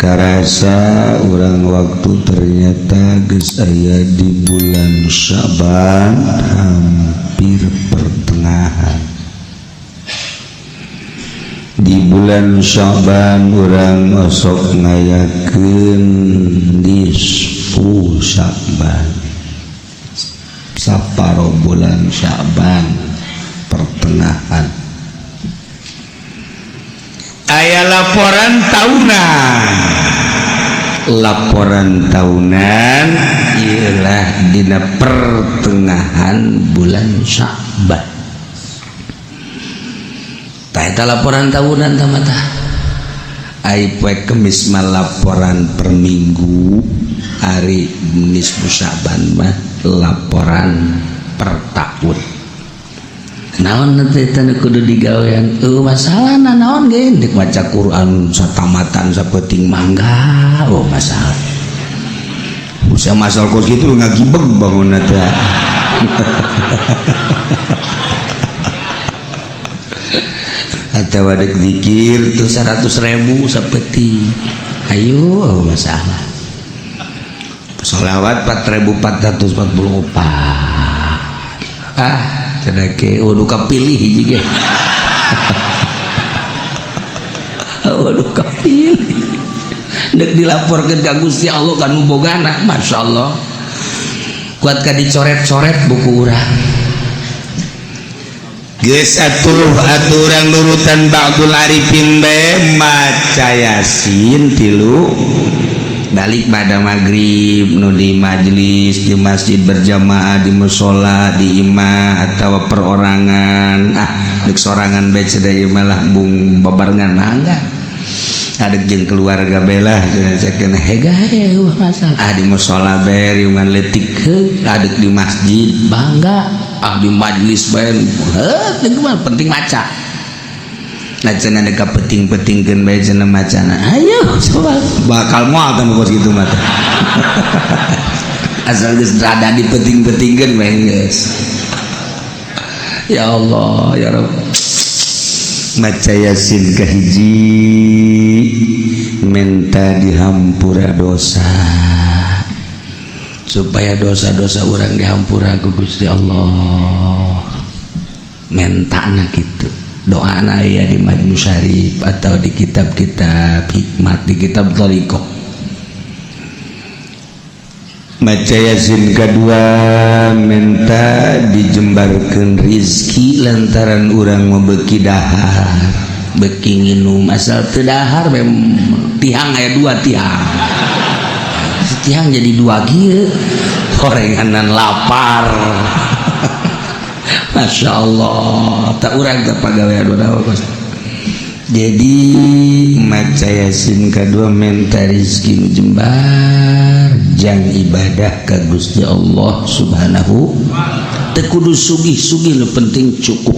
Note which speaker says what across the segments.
Speaker 1: Karasa urang waktu ternyata geus aya di bulan Syaban hampir pertengahan. Di bulan Syaban urang osok ngayakeun nisfu Syaban, saparo bulan Syaban pertengahan. Aya laporan tahunan. Laporan tahunan ialah dina pertengahan bulan Sya'ban. Tah, eta laporan tahunan tah mata. Ai poe Kemis mah laporan per minggu, hari nisfu Sya'ban mah laporan per tahun. Naon teh teh kudu digawean? Masalah naon ge dek maca Quran satamatan sapeting mangga, oh masalah. Usia masal kos kitu ngagibeg bangun teh. Atawa dek zikir tuh 100.000 sapeting. Ayo, oh masalah. Sholawat 4444. Ah, cenah ke waduh kapilih hiji ge. Waduh kapilih. Dek dilaporkeun ka Gusti Allah kan bogana, masyaallah. Kuat ka dicoret-coret buku urang. Geus atuh aturan nurutan ba'dul arifin bae maca Yasin tilu balik pada maghrib nu di majelis, di masjid berjamaah, di musola, di imah atau perorangan. Ah, dek sorangan bae cenah malah bung babarengan mangga. Adek jeung keluarga belah cenah cekeun hega heuh masalah. Ah, di musola bae riungan leutik heuh, adek di masjid bangga, ah di majelis bae heuh teu mah penting maca. Nah cenah dek kapeting-petingkeun bae cenah macana. Ayo coba bakal moal tah kos kitu mah teh. Asal geus rada dipeting-petingkeun bae geus. Ya Allah, ya Rabb. Maca Yasin kahiji menta dihampura dosa, supaya dosa-dosa urang dihampura ku Gusti Allah. Mentana gitu. Doa aya di Majmu Syarif atau di kitab-kitab hikmat, di kitab thariqah. Maca Yasin kedua menta dijembarkeun rizki lantaran urang mau beki dahar, beki nginum, asal teu dahar mem tihang aya dua tihang. Tihang jadi dua kieu, horenganan lapar. Masya Allah, tak urang tak pagawean urang kos. Jadi maca Yasin kedua menta rizki nu jembar jang ibadah ka Gusti Allah Subhanahu. Teu kudu sugih-sugih, nu penting cukup.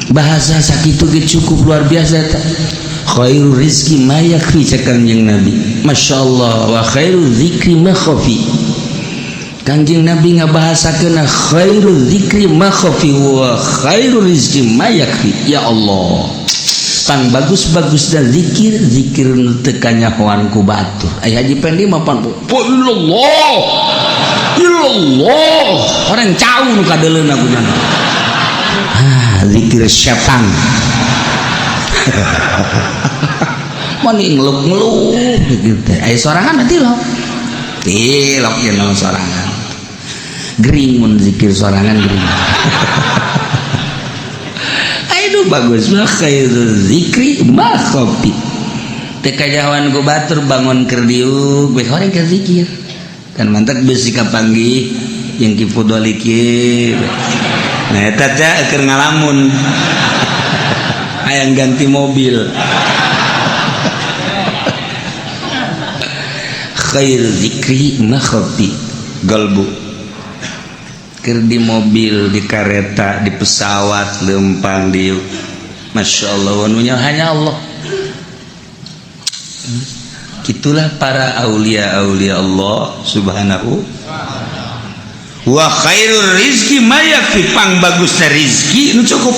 Speaker 1: Bahasa sakitu ge cukup luar biasa eta. Khairu rizki ma yakfi cek Kangjeng Nabi. Masya Allah, wa khairu zikri ma khafi. Kangjeng Nabi ngabahasakeun khairu zikri ma khafi wa khairu rizki ma yakfi. Ya Allah, pang bagus-bagus dan zikir zikir nu teu kanyahoan ku batur. Ai Haji Pendi mah pan illallah illallah, orang cau nu kadeuleuna ku nya. Ah, zikir syaitan. Mani ngeluk-ngeluk gitu teh. Aya sorangan mah tilok. Tilok jeung sorangan. Gering mun zikir sorangan gering. Aduh bagus mah khairu zikri ma khafi. Teu kajahoan ku batur bangun keur diuk we horeng keur zikir. Kan mantak beusi kapanggih jeung Ki Fudoli kieu. Nah eta teh keur ngalamun. Hayang ganti mobil. Khair zikri ma khafi galbu. Keur di mobil, di kereta, di pesawat, lempang di Masya Allah, wanunya hanya Allah. Itulah para aulia aulia Allah subhanahu wa khairur rizki ma yakfi, pang bagusna rizki nu cukup.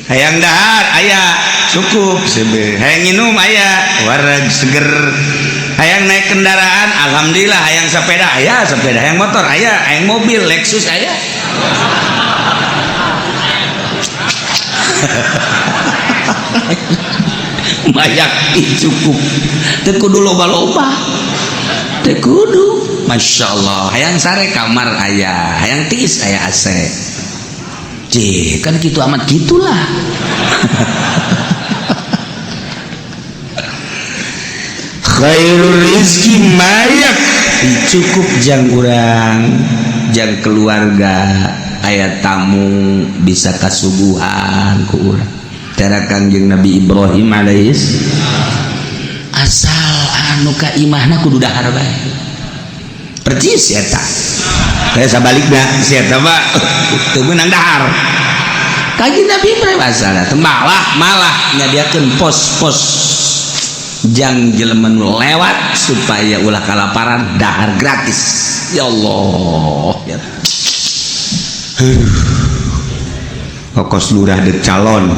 Speaker 1: Hayang dahar aya cukup sebe, hayang minum aya wareg seger, hayang naik kendaraan alhamdulillah, hayang sepeda aya sepeda, hayang motor aya, hayang mobil Lexus aya. Mayak cukup teu kudu loba-loba, teu kudu. Masya Allah, hayang sare kamar aya, hayang tiis aya AC. Cih, kan gitu amat gitulah. Khairur rizki mayak cukup jang urang, jang keluarga, aya tamu bisa kasuguhan ku urang. Cara Kangjeng Nabi Ibrahim alaihis asal anu ka imahna kudu dahar bae. Percis eta. Kayak sabalikna si eta mah teu meunang dahar. Kangjeng Nabi Ibrahim asal malah malah nyadiakeun pos-pos jang jelema nu lewat supaya ulah kalaparan, dahar gratis. Ya Allah. Ya. Kokos lurah dek calon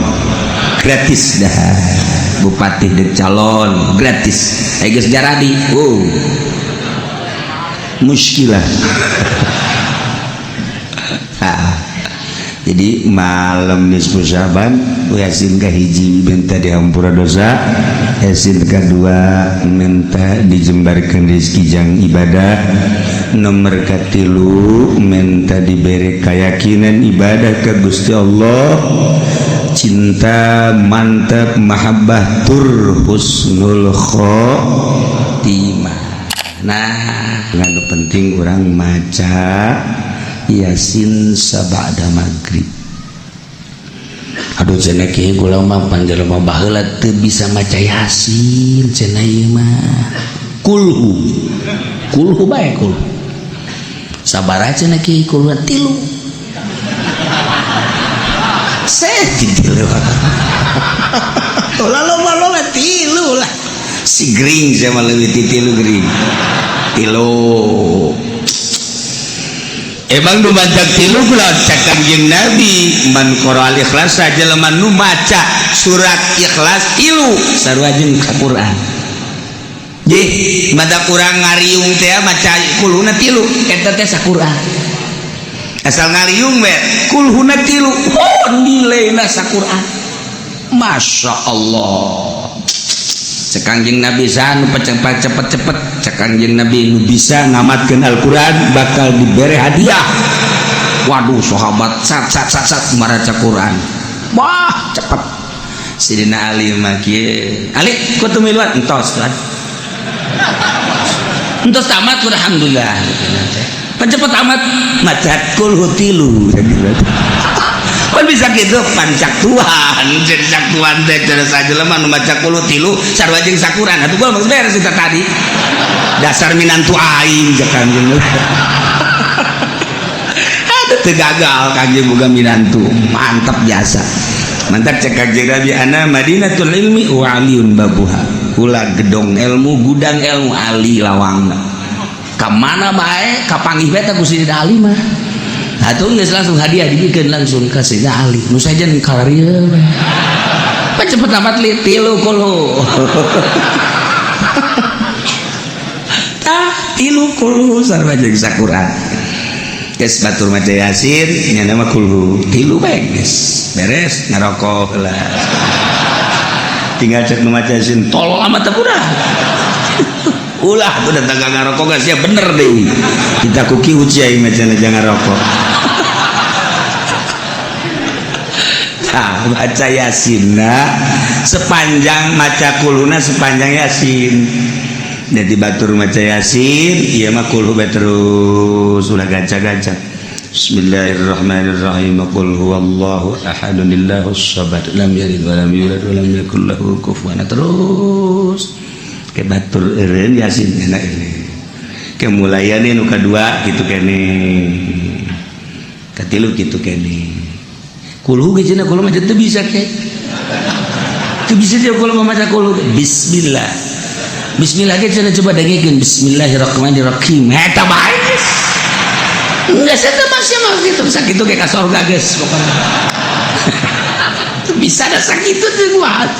Speaker 1: gratis dah, bupati dek calon gratis, geus jaradi. Oh, muskilah. Jadi malam nisfu Syaban Yasin kahiji minta dihampura dosa, Yasin kedua minta dijembarkan rezeki jang ibadah, nomor katilu minta diberi keyakinan ibadah ke Gusti Allah, cinta mantap mahabbah tur husnul khotimah. Nah, nganu penting orang maca Yasin sabada maghrib. Aduh cenah kieu kula mah panjelema baheula teu bisa maca Yasin cenah ieu mah. Kulhu. Kulhu bae kulhu. Sabaraha cenah kieu kulhu tilu. Tilu. Ulah loba-loba tilu lah. Si gering sama leuwih ti tilu gering. Tilu. Emang nu maca tilu kula cek Kangjeng Nabi man qara al-ikhlas jelema nu maca surat ikhlas tilu sarua jeung Quran. Jih, mata kurang ngariung teh maca kulhuna tilu eta teh saquran. Asal ngariung we kulhuna tilu, oh nilaina saquran. Masya Allah. Cek Kangjeng Nabi sanu cepet-cepet cek Kangjeng Nabi nu bisa ngamatkeun Al-Qur'an bakal dibere hadiah. Waduh sahabat sat sat sat sat maraca Quran. Wah cepet. Sidina Ali mah kieu. Ali ku teu miluan entos kan. Entos tamat alhamdulillah. Cepet amat maca kulhu tilu. Kan bisa gitu pancak Tuhan jadi cak Tuhan teh cara sajelema nu maca kulhu tilu sarua jeung sakuran atuh gua geus beres eta tadi dasar minantu aing cek Kangjeng. Aduh teu gagal Kangjeng boga minantu mantap biasa mantap cek Kangjeng Nabi ana Madinatul ilmi wa aliyun babuha kula gedong ilmu gudang ilmu Ali lawangna ka mana bae kapanggih bae teh ku Sidina Ali mah. Atuh geus langsung hadiah dibikeun langsung ka Sidina Ali. Nu sajen kalarieu we. Pan cepet amat li tilu kulhu. Tah tilu kulhu sarua jeung sakuran. Geus batur maca Yasin nya mah kulhu tilu bae geus. Beres ngarokok heula. Tinggal cek nu maca Yasin tolol amat teh budak. Ulah tuh datang ngarokok geus ya bener deui. Kita kuki uci aing maca jangan ngarokok. Nah, baca Yasinna sepanjang maca kuluna sepanjang Yasin. Jadi batur maca Yasin, ieu mah kulhu bae terus ulah gaca-gaca. Bismillahirrahmanirrahim. Qul huwallahu ahad, illahus samad, lam yalid wa lam yulad wa lam yakul lahu kufuwan. Terus ke batur eureun Yasin enak ini. Kemulaian nu kadua kitu kene. Katilu kitu kene. Kulhu ge cenah kulhu mah teu bisa ke. Teu bisa dia kalau maca kulhu. Bismillah. Bismillah ge cenah coba dengekeun bismillahirrahmanirrahim. Eta bae geus. Geus eta mah sia mah kitu sakitu ge ka sorga geus pokona. Teu bisa da sakitu teh kuat.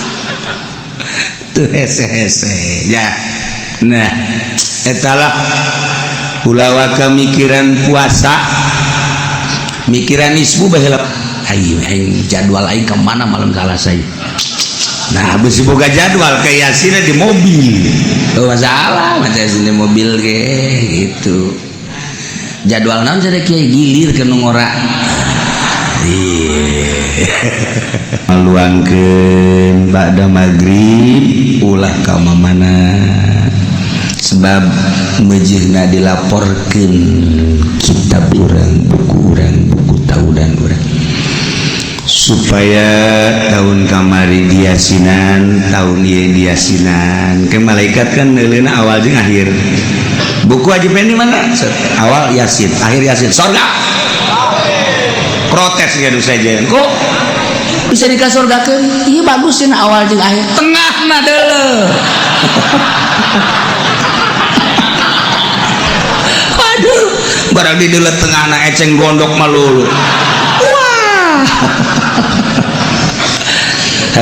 Speaker 1: Tuh hese-hese ya. Nah, etalah ulah mikiran puasa, mikiran isbu baheula. Ayo aing jadwal aing ke mana malam Salasa ieu. Nah, besi boga jadwal kayak Yasin di mobil. Oh, masalah maca Yasin di mobil ge gitu. Jadwal naon cenah kiai gilir ke nu ngora. Iya. Maluangkeun ba'da maghrib ulah ka mana, sebab mejihna dilaporkeun kitab urang, buku urang, buku tahunan urang, supaya tahun kamari diasinan, tahun ieu diasinan. Ke malaikat kan neuleuna awal jeung akhir. Buku Haji Pendi mana? Set. Awal Yasin, akhir Yasin, sorga. Protes ya saja kok
Speaker 2: Bisa dikasorgakeun? Iya, bagus cenah awal jeung akhir.
Speaker 1: Tengahna deuleu. Waduh, barang di deuleu tengahna eceng gondok malulu. Wah.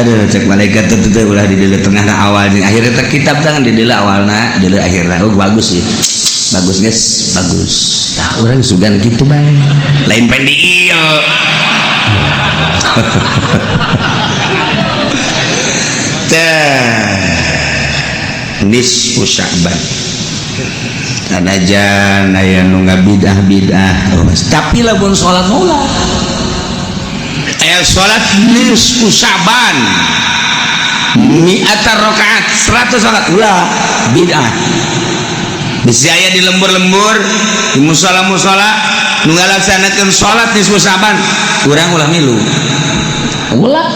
Speaker 1: Aduh, cek malaikat teh teh ulah di deuleu tengahna awal jeung akhir teh kitab jangan di deuleu awalna, deuleu akhirna. Oh, bagus sih. Bagus guys, bagus. Tah urang sugan kitu bae. Lain pendi ieu. Teh nisfu Sya'ban. Sanajan aya nu ngabidah-bidah, oh, tapi lamun salat ulah. Aya salat nisfu Sya'ban mi'ata rakaat, 100 salat ulah, bid'ah. Bisi aya di lembur-lembur, di musala-musala nu ngalaksanakeun salat nisfu Sya'ban, urang ulah milu.
Speaker 2: Ulah.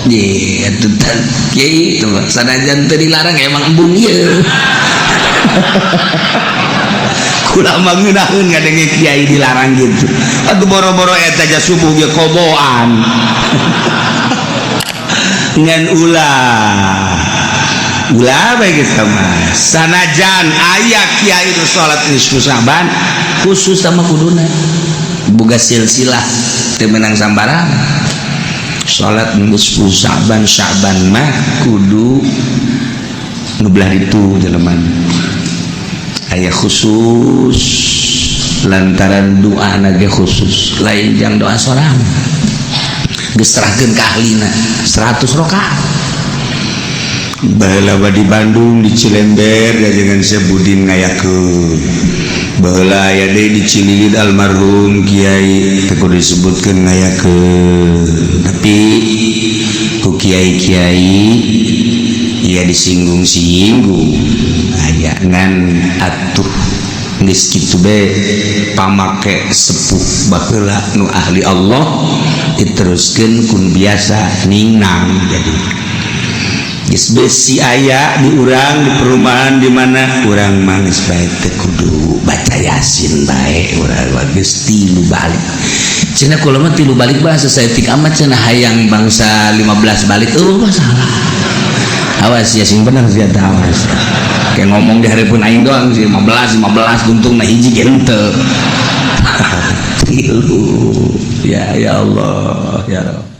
Speaker 1: Ye, atuh teh kiai tuh sanajan teu dilarang emang embung ieu. Kula mah ngeunaheun ngadenge kiai dilarang gitu. Aduh, boro-boro eta ja subuh ge koboan. Ngan ulah. Ulah bae geus mah. Sanajan aya kiai nu salat nisfu Sya'ban
Speaker 2: Khusus sama kuduna.
Speaker 1: Boga silsilah teu meunang sambarang. Salat nisfu Sya'ban, Sya'ban mah kudu nu belah itu jelema. Aya khusus lantaran doa ge khusus, lain jang doa sorang. Geus serahkeun ka ahlina 100 rakaat. Baheula di Bandung di Cilember gajengan Sebudin ngayakeun. Baheula aya deui di Cililin almarhum kiai teu kudu disebutkeun ngayakeun. Tapi ku kiai-kiai ya disinggung-singgung aya ngan atuh geus kitu be pamake sepuh baheula nu ahli Allah diteruskeun kun biasa ningnang. Jadi geus besi aya di urang di perumahan di mana urang mah geus bae teu kudu baca Yasin bae, urang mah geus 3 balik cenah. Kula mah 3 balik bahasa saeutik amat cenah, hayang bangsa 15 balik. Oh, masalah awas ya, sing bener sih eta, awas kayak ngomong di hareupeun aing doang sih. 15 15 tuntung na hiji ge henteu. 3 ya. Ya Allah, ya Rabb.